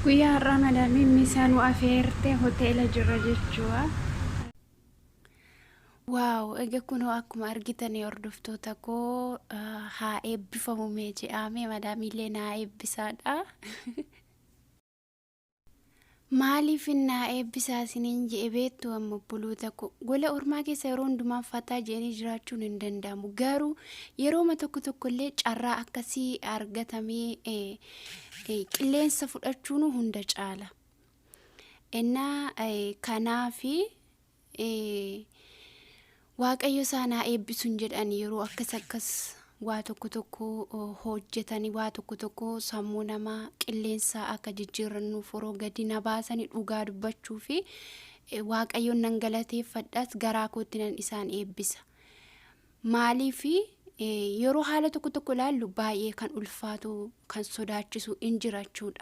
Guyyaa har'aa madaamiin misaa nu afeerte hoteela jirra jechuudha. Waaw, egaa kunoo akkuma argitan hordoftoota koo, haa eebbifamu mee je'ame, madaamiillee naa eebbisaadha. Maaliif naa eebbisaa isiniin je'e beektu? Amma obboloota koo, gola ormaa keessa yeroo hundumaa fataa je'anii jiraachuun hin danda'amu. Garuu yerooma tokko tokko illee carraa akkasii argatamee qilleensa fudhachuun hunda caala. Innaa kanaafi Waaqayyo isaan haa eebbisuun jedhan. Yeroo akkas akkas waa tokko tokko hojjetanii, waa tokko tokko sammuu namaa qilleensa akka jijjiirannuuf yeroo gadi na baasanii, dhugaa dubbachuu fi Waaqayyoon nan galateeffadhas, garaa kootti nan isaan eebbisa. Maaliif, yeroo haala tokko tokko ilaallu baay'ee kan ulfaatu, kan sodaachisu in jira jechuudha.